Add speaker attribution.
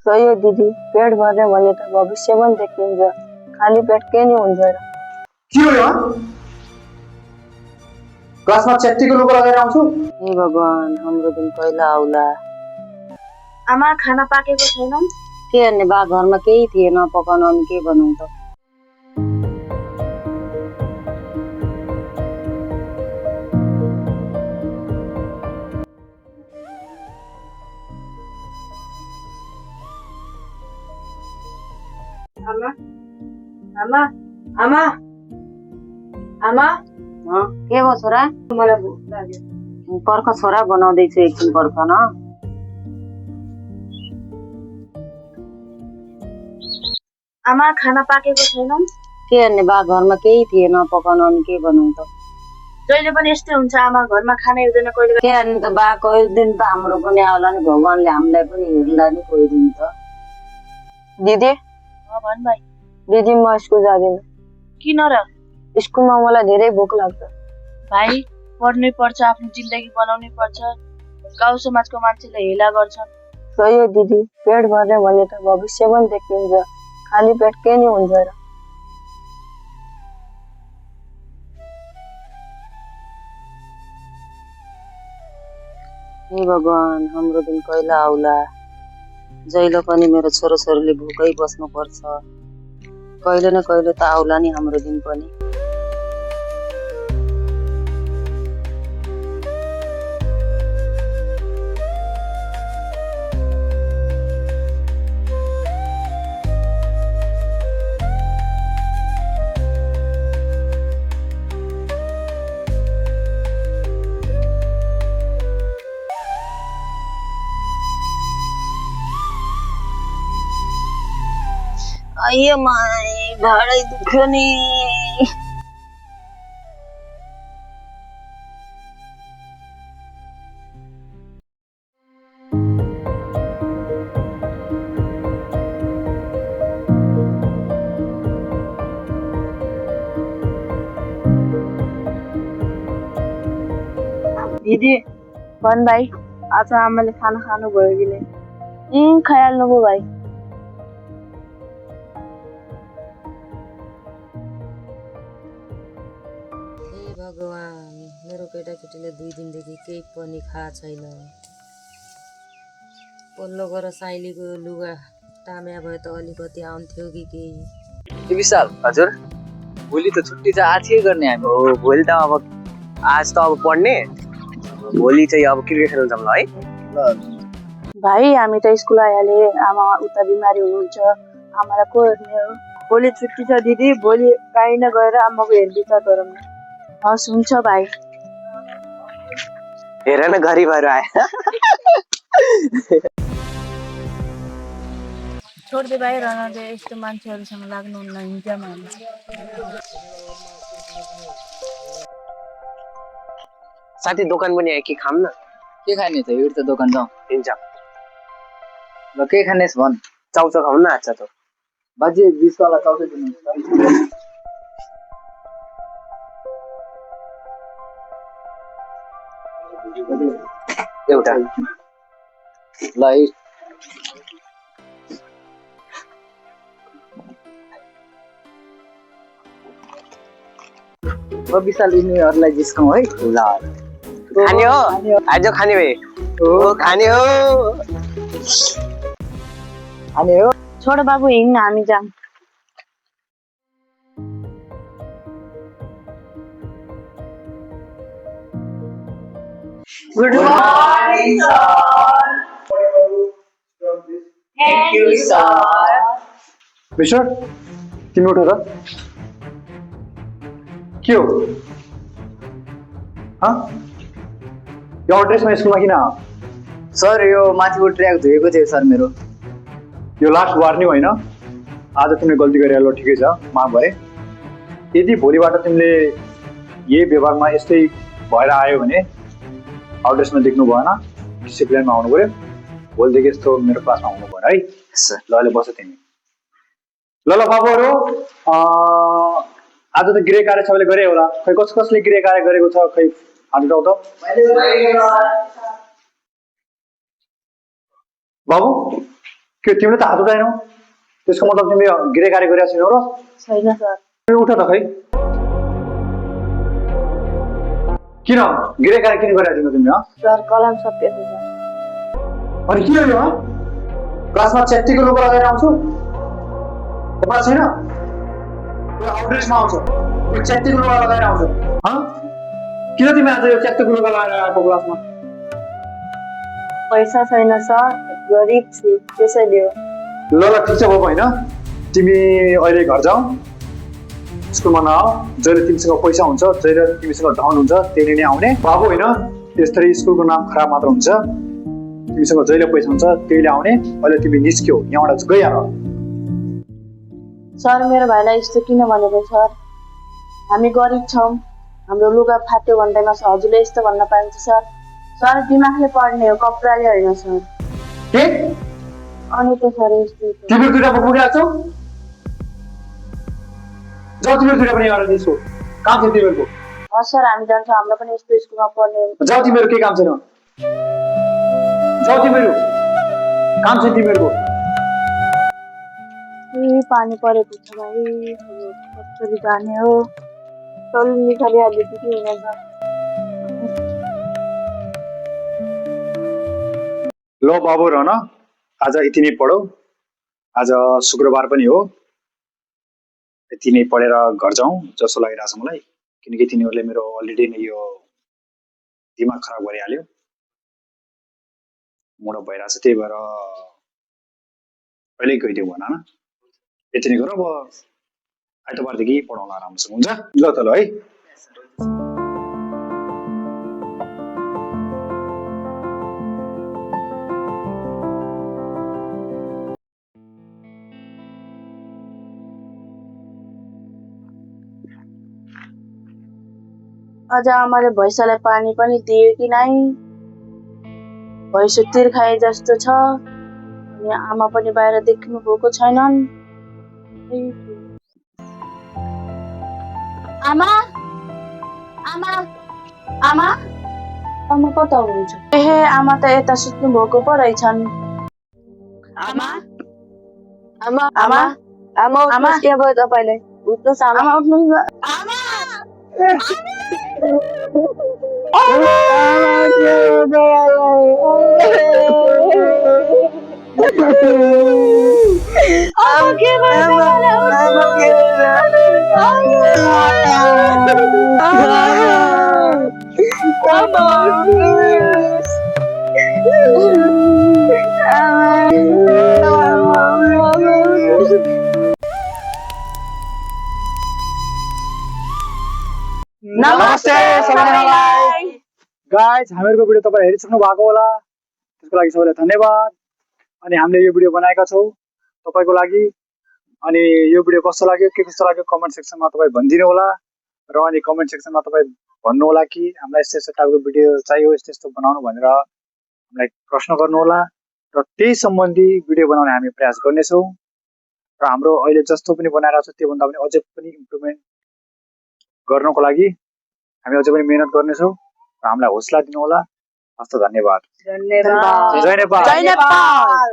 Speaker 1: सही हो दिदी, पेट भर्यो भने त भविष्य पनि देखिन्छ, खाली पेट के नि हुन्छ र।
Speaker 2: के हो यहाँ? क्लासमा च्यात्तीको लुगा लगाएर आउँछु।
Speaker 1: हे भगवान, हाम्रो दिन कहिले आउला।
Speaker 3: आमा खाना पाकेको छैन?
Speaker 1: के गर्ने बा, घरमा केही थिएन पकाउन, अनि के बनाउँ त।
Speaker 3: आमा आमा आमा आमा
Speaker 1: के भयो छोरा?
Speaker 3: मलाई भोक लाग्यो।
Speaker 1: पर्ख छोरा, बनाउँदैछु, एकछिन पर्ख न।
Speaker 3: आमा खाना पाकेको छैन?
Speaker 1: के गर्ने बा, घरमा केही थिएन पकाउन, अनि के बनाउँ त।
Speaker 3: जहिले पनि यस्तै हुन्छ आमा, घरमा खाना हेर्दैन कहिले।
Speaker 1: के गर्ने त बा, कोही दिन त हाम्रो पनि आउला नि, भगवानले हामीलाई पनि हेर्ला नि कोही दिन त। दिदी
Speaker 3: भन् भाइ।
Speaker 1: दिदी, म स्कुल जाँदिन।
Speaker 3: किन र?
Speaker 1: स्कुलमा मलाई धेरै भोक लाग्छ।
Speaker 3: भाइ, पढ्नै पर्छ, आफ्नो जिन्दगी बनाउनै पर्छ, गाउँ समाजको मान्छेले हेला गर्छन्।
Speaker 1: सही हो दिदी, पेट भर्यो भने त भविष्य पनि देखिन्छ, खाली पेट के नि हुन्छ र। हे भगवान, हाम्रो दिन कहिले आउला। जहिले पनि मेरो छोराछोरीले भोकै बस्नु पर्छ, कहिले न कहिले त आउला नि हाम्रो दिन पनि। आइयो माई, भाडै दुख्यो नि।
Speaker 3: दिदी भन् भाइ, आज आमाले खाना खानु भयो कि नै? खाइहाल्नु भयो भाइ।
Speaker 1: हे भगवान, मेरो केटाकेटीले 2 दिनदेखि केही पनि खा छैन। पल्लो गएर साइलीको लुगा टाम्या भए त अलिकति आउँथ्यो कि केही।
Speaker 4: विशाल हजुर, भोलि त छुट्टी छ, आज के गर्ने हामी? हो, भोलि त अब आज त अब पढ्ने, भोलि चाहिँ अब क्रिकेट खेल्न जाऊँ ल है।
Speaker 3: भाइ, हामी त स्कुल आइहाले, आमा उता बिमारी हुनुहुन्छ, आमालाई को हेर्ने हो? भोलि छुट्टी छ दिदी, भोलि काहीँ गएर आमाको हेरविचार गरौँ न। हस्, हुन्छ भाइ।
Speaker 4: हेर न, गरिबहरू आए।
Speaker 3: छोड्दे भाइ, रहन दे, यस्तो मान्छेहरूसँग लाग्नुहुन्न, हिजोमा
Speaker 4: साथी दोकान पनि आयो, के खाऊँ न?
Speaker 5: के खाने त? एउटा त दोकान जाउँ।
Speaker 4: हिँड्छ
Speaker 5: ल, के खानेस् भन्?
Speaker 4: चाउचाउ खाऊँ न? अच्छा त
Speaker 5: बाजे 20 वाला चाउचाउ दिनुहोस्।
Speaker 4: एउटा
Speaker 5: ल है। विशाल यिनीहरूलाई जिस्काउँ है।
Speaker 4: ल, खाने हो? आज खाने भए हो, खाने हो,
Speaker 5: खाने हो।
Speaker 3: छोड बाबु, हिँड्न, हामी जाऊँ।
Speaker 6: Good morning, sir. Thank you, sir.
Speaker 2: Mister, तिमी उठ त। के हो? यो ड्रेसमा स्कुलमा किन?
Speaker 5: सर, यो माथिको ट्र्याक धोएको थियो सर मेरो।
Speaker 2: यो लास्ट वार्निङ होइन, आज तिमीले गल्ती गरेर ल, ठिकै छ, माफ भए। यदि भोलिबाट तिमीले यही व्यवहारमा यस्तै भएर आयो भने आउट ड्रेसमा देख्नु भएन, डिसिप्लिनमा आउनु पर्यो। भोलिदेखि यस्तो मेरो क्लासमा आउनु भएन है। ल, अहिले बस तिमी। ल ल बाबुहरू, आज त गृह कार्य सबैले गरे होला, खै कसले गृह कार्य गरेको छ, खै हात उठाउ त। बाबु के तिमीले त हात उठाएनौ त्यसको मतलब तिमीले गिरे कार्य गरेका छैनौ र
Speaker 3: छैन सर।
Speaker 2: तिमी उठ त खै किन गिरे कार्य किन गरेका थियौ तिमीले
Speaker 3: सर कलम सकिएछ सर।
Speaker 2: अनि के हो यो क्लासमा च्यात्तीको लुगा लगाएर आउँछु थाहा छैन आउटड्रेसमा आउँछ यो च्यात्तीको लुगा लगाएर आउँछ किन तिमी आज यो च्यात्तीको लुगा लगाएर आएको क्लासमा
Speaker 3: पैसा छैन सर, गरिब छु त्यसैले हो।
Speaker 2: ल ल ठिक छ बाबु होइन तिमी अहिले घर जाऊ स्कुलमा नआऊ जहिले तिमीसँग पैसा हुन्छ जहिले तिमीसँग धन हुन्छ त्यही नै आउने बाबु होइन त्यसरी स्कुलको नाम खराब मात्र हुन्छ तिमीसँग जहिले पैसा हुन्छ त्यहीले आउने अहिले तिमी निस्क्यौ यहाँबाट गइहाल
Speaker 3: सर मेरो भाइलाई यस्तो किन भनेको सर? हामी गरिब छौँ, हाम्रो लुगा फाट्यो भन्दैमा हजुरले यस्तो भन्न पाइन्छ सर? सर दिमागले पढ्ने हो, कपडाले होइन सर।
Speaker 2: के
Speaker 3: अनि त सर यस्तो
Speaker 2: तिमीहरू दुइटा पुगिरहेको छौ जाऊ तिमीहरू दुइटा पनि एउटा निस्क्यौ काम छ तिमीहरूको
Speaker 3: सर हामी जान्छौँ, हाम्रो पनि यस्तो स्कुलमा पढ्ने हो।
Speaker 2: जाऊ तिमीहरू के काम छैन जाऊ तिमीहरू काम छ तिमीहरूको
Speaker 3: पानी परेको छ भाइ, कसरी जाने हो? चल निकालिहाल्यो कि हुनेछ।
Speaker 2: ल बाबु रह न आज यति नै पढौ आज शुक्रबार पनि हो यति नै पढेर घर जाउँ जस्तो लागिरहेछ मलाई किनकि तिनीहरूले मेरो अलरेडी नै यो दिमाग खराब गरिहाल्यो मुड अफ भइरहेछ त्यही भएर अहिले गइदिउँ भन न यति नै गर अब आइतबारदेखि पढाउला राम्रोसँग हुन्छ ल त ल है
Speaker 3: अझ आमाले भैँसालाई पानी पनि दियो कि नै? भैँसो तिर खाए जस्तो छ अनि आमा पनि बाहिर देख्नु भएको छैनन्। आमा आमा आमा आमा कता हुनुहुन्छ? एहे आमा त यता सुत्नु भएको पो रहेछन्।
Speaker 6: आमा
Speaker 3: आमा
Speaker 6: आमा आमा
Speaker 3: आमा
Speaker 6: के भयो तपाईलाई उठ्नुस् आमा
Speaker 3: आमा उठ्नु
Speaker 6: आमा
Speaker 2: नमस्ते सबैलाई गाइज हामीहरूको भिडियो तपाईले हेरिसक्नु भएको होला त्यसको लागि सबैलाई धन्यवाद अनि हामीले यो भिडियो बनाएका छौँ तपाईको लागि अनि यो भिडियो कस्तो लाग्यो के कस्तो लाग्यो कमेन्ट सेक्सनमा तपाईँ भनिदिनु होला र अनि कमेन्ट सेक्सनमा तपाईँ भन्नु होला कि हामीलाई यस्तो यस्तो टाइपको भिडियो चाहियो यस्तो यस्तो बनाउनु भनेर हामीलाई प्रश्न गर्नु होला र त्यही सम्बन्धी भिडियो बनाउने हामी प्रयास गर्नेछौँ र हाम्रो अहिले जस्तो पनि बनाइरहेको छ त्योभन्दा पनि अझै पनि इम्प्रुभमेन्ट गर्नको लागि हामी अझै पनि मेहनत गर्नेछौँ र हामीलाई हौसला दिनु होला हस्त धन्यवाद
Speaker 6: धन्यवाद
Speaker 2: जय नेपाल
Speaker 3: जय नेपाल।